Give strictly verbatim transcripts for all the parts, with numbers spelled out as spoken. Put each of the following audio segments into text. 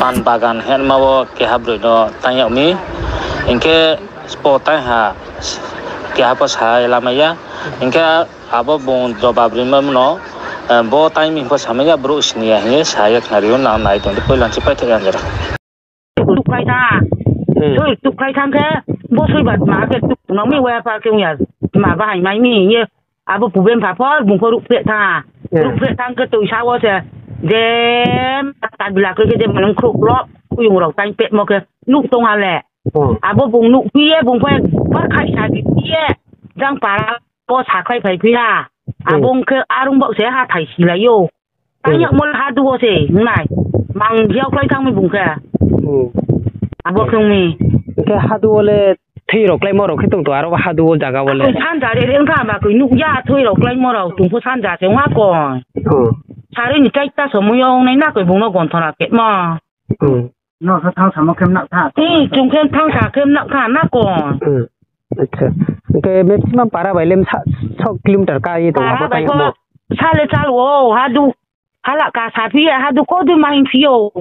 An bagan hingma wo keha broi no tang yag mi. Hing khe spo tang ha, keha pho sa ye lamai ya. Hing khe abo bung jobab rima no, bo tang mi pho samai ya, brouh sini ya hing ye sa ye khnari ou, nang nai tong di, poila se paithaoh ya jora. Tukhlai tha. Soi tukhlai thang khe, bo soi ba tma khe tuk nang mi wa pha khe ong ya, tma bahai mai mi hing ye. Abo puben pha pho bung pho ruhphreh tha. Ruhphreh thang khe toisa wo se, je, ta bila khe khe je manung khrouh lo, kuyung rao tang pehmo khe nuh tong ha le. Abo bung nuhphi ye, bung pho bar khaisa biphi ye, jang para wo sakhlai phaiphi ha. Abo ong khe arung baoh se hathái silai ou. Tang yagmo le hadu wo se, ong nai. Mang hiao klái thanng mi bung khe. Abo khe ong mi. Hing khe hadu wo le thoi rao kláimo rao khe tong tong, aro hadu wo zaga wo le. Sanja re re ong kha ba koi nuh ya, thoi rao kláimo rao tong pho sanja se ong ha koi. Sari ni chaita somoi yo ong nai na koi bung no gonthona khemo. Chung khe thanngsa khe mnakha na koi. Hing khe maximum para bai le msa, so kilometer ka ye tong ha bo tang yagmo? Sa le chal ou, hadu, hala ka saphi ye, hadu kau dei ma hingphi ou.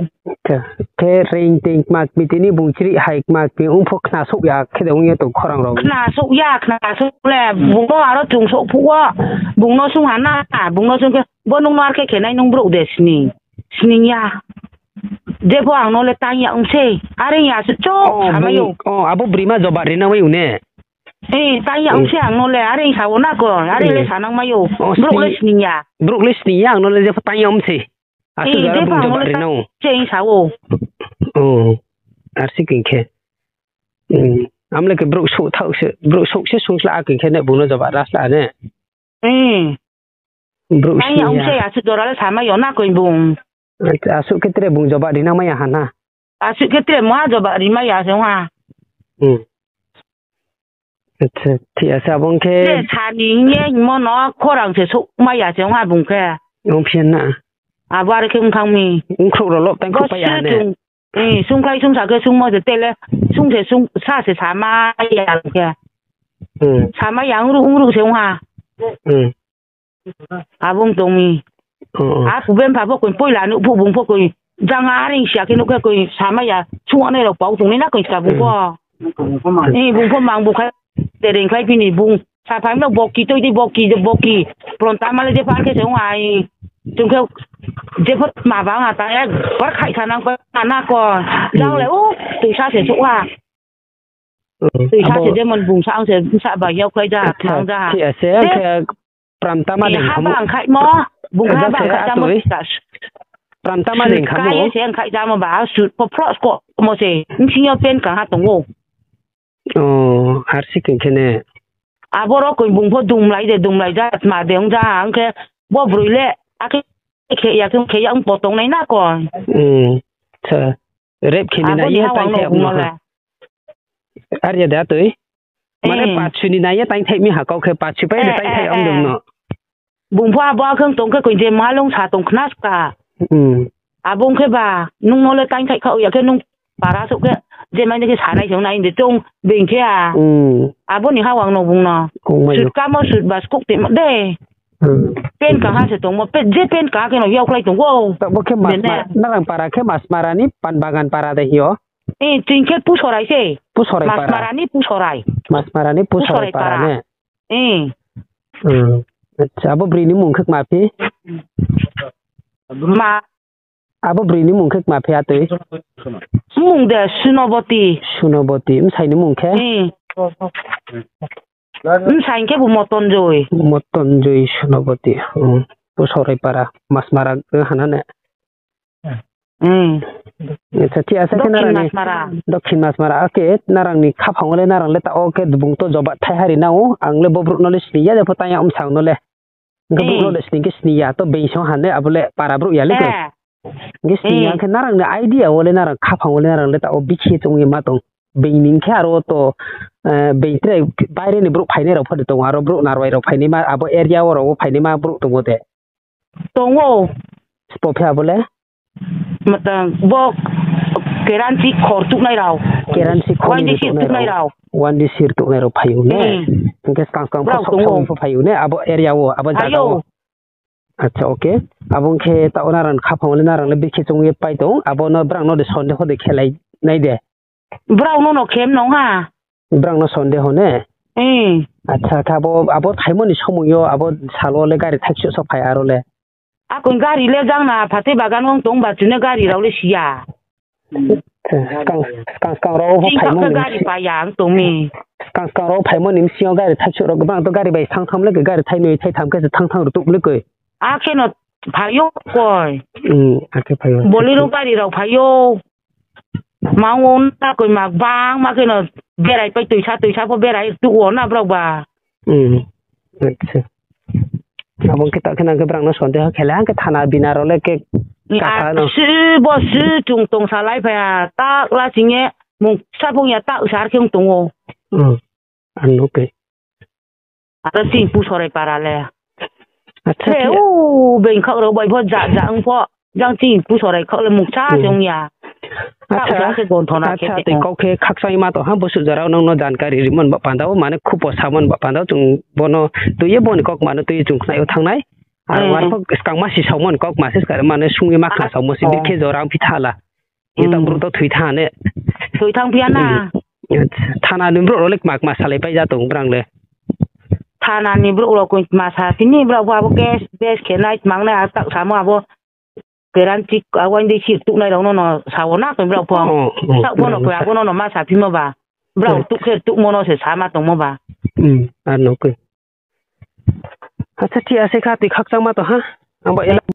Khe reing teing kma kmi tini bung chrih hai kma kmi ong pho khnasouh ya khe de ong ye tong khorang rao. Khnasouh ya, khnasouh le, bung no aro chung souh phuh wo, bung no sung ha na, bung no sung khe, bo nung no ar khe khe nai nung brouh de sning, sning ya. Jepho ang no le tang ya ong se, are ya se chouh samai ou. Abo broima jobab ri nang mai ou ne? Tang ya ong se ang no le, are sa wo na koi, are le sa nang mai ou. Brouh le sning ya. Brouh le sning ya, ang no le jepho tang ya ong se. Asuh jora bung jobab ri nang ou. Ar si khe khe. Amo le khe brouh souh thaoh se, brouh souh se sungsla khe khe ne bung no jobab rasla ne. Brouh sning ya ong se, asuh jora le samai yo na koi bung. Asuh khe tre bung jobab ri nang mai ya ha na. Asuh khe tre mungha jobab ri mai ya se ong ha. Thik ase, abo ong khe. Tre sa ni hing ye hingmo no khorang se souhmai ya se ong ha bung khe. Ongphi na. Abo are khe ong thanng mi. Ongkhrouh rao lob tang khrouhpai ya ne. Sungkhlai sungsa khe sungmo se tele, sung se sung, sa se samai ya ong khe. Samai ya ongruh ongruh se ong ha. Abo ong tong mi. A puben pha pho koi poila nuh phuh bung pho koi. Jang a ring sia khe nuh khe koi samai ya. Sung anai rao pau tongnai na koi ska bung pho. Bung pho mang bung kha. Te ring khlai phi ni bung. Saphai no boki toi di boki, boki. Pronta ma le jepho ar khe se ong ha. Chung khe jepho ma ba ong ha ta, ekbar khaihsa nang koi na koi. Jang le o, toisa se souh ha. Toisa se jemon bung sa ang se bsa ba hiao khlai ja, mang ja ha. Thik ase, khe pramtama dei haba ang khaihmo, bung khe haba ang khaih jamo. Pramtama dei kha mo. Ye se ang khaih jamo ba, sut pho phroh skomo se, bsing yo pen kang ha tong ou. Ar si khe khe ne. Abo ro koi bung pho dumlai de, dumlai ja, tma de ong ja, ang khe bo broi le, akhe khe ya, khe ya ong pho tongnai na koi. Rep khe ni nai ye tang thai amo ha. Ar ya de atoi. Mane pachu ni nai ye tang thai mi ha kau khe pachu pai de tang thai ong dong no. Bung pho abo akhe tong khe koi je malong sa tong khna ska. Abo ong khe ba, nung no le tang thai kha ya khe nung para souh khe, je mai de khe sanai se ong nai de chung being khe a. Abo ni ha wang no bung no. Sut kamo sut ba skouh timo de. Pen kang ha se tongmo, je pen kang ha khe no hiao khlai tong ou. Bo khe narang para khe Masmara ni Pan Bagan para de hing yo. Ching khe Pusorai se. Pusorai para. Masmara ni Pusorai. Masmara ni Pusorai para ne. Abo broi ni mung khe kma phi? Abo broi ni mung khe kma phi atoi? Mung de Sunoboti. Sunoboti, bsai ni mung khe? Bsai khe bo Motonjoi. Motonjoi Sunoboti. Pusorai para, Masmara hana ne. Thik ase khe Dokhin Masmara. Akhe narang ni khaphang wo le narang le taoh khe bung to jobab thai hari nang ou, ang le bo brouh no le sni ya, jepho tang ya bsang no le. Hing khe brouh no le sning khe sni ya, to being song ha ne, abo le para brouh ya le koi. Hing khe sni ya khe narang ni idea wo le narang khaphang wo le narang le taoh bikhe chung ye ma tong. Being ni khe aro to, being tre baire ni brouh phainai rao pho de tong, aro brouh Narwai rao phainaima, abo area wo rao wo phainaima brouh tong ou de. Tong ou. Sbo phi abo le? Bo keransi khor tuhnai rao. Keransi khor tuhnai rao. Wandi sir tuhnai rao phai ou ne. Hing khe skang skang pho sok pho phai ou ne abo area wo, abo zaga wo. Acha, okay. Abo ong khe taoh nrang khaphang le nrang le bikhe chung ye pai tong, abo no brang no de sondeho de khelai nai de. Brao no no khem nong ha. Brang no sondeho ne? Hmm. Acha, khe abo, abo phaimo ni somoi yo, abo salo le gari thaiksuh so phai aro le. Akon gari le jang na phathai bagan ong tong ba chune gari rao le siya. Skang, skang, skang rao pho phaimo ni gari bsing-, pa ya ang tong mi. Skang, skang rao phaimo ni bsing yo gari thaiksuh rao, bang to gari bai thang thang le koi, gari thai noi thai tham khe se thang thang rutuh le koi. Akhe no phai yo koi. Hmm, akhe phai yo. Bolero gari rao phai yo. Mang wo na koi mak bang, ma khe no berai pai tuisa, tuisa pho berai tuh wo na brao ba. Hmm, acha. Abo khe ta khe nang khe brang no sondeho khe le, ang khe thana bina rao le khe kasa no. Si bo si chung tong salai phai ya, tak la sing ye, mung sa phung ya, tak sar khe ong tong ou. Hmm, ano khe. Ata chini Pusorai para le. Acha, khe o being khaoh rao bai pho ja, ja ong pho. Jang chini Pusorai khaoh le mukcha se ong ya. Acha, khaoh sa khe gonthona khe acha, tei kau khe khakchang ma tong ha, bosuh jora nang no jankari rimon ba panda o, mane khupo samon ba panda o, chung bono tui ye boni kau kma no tui ye chung khnai o thanng nai. Aro ar pho skang ma si saomon kau kma se skare mane sung ye ma khna saomo se, bikhe jora ong phi tha la. Ye ta brouh to thoi tha ne. Thoi thang phi ya na. Acha, thana ni brouh rao le kma kma salai pai ja tong brang le. Thana ni brouh rao koi kma sa phi ni brao pho abo case, case khe nai tmang nai a tak samo abo. Keran chik a wain dei sir tuhnai rao no no sa wo na koi brao pho. Taoh pho no koi abo no no ma sa phimo ba. Brao tuh khe tuhmo no se sa ma tongmo ba. Hmm, ano koi. Acha, thik ase kha, tui khakchang ma tong ha. Ang ba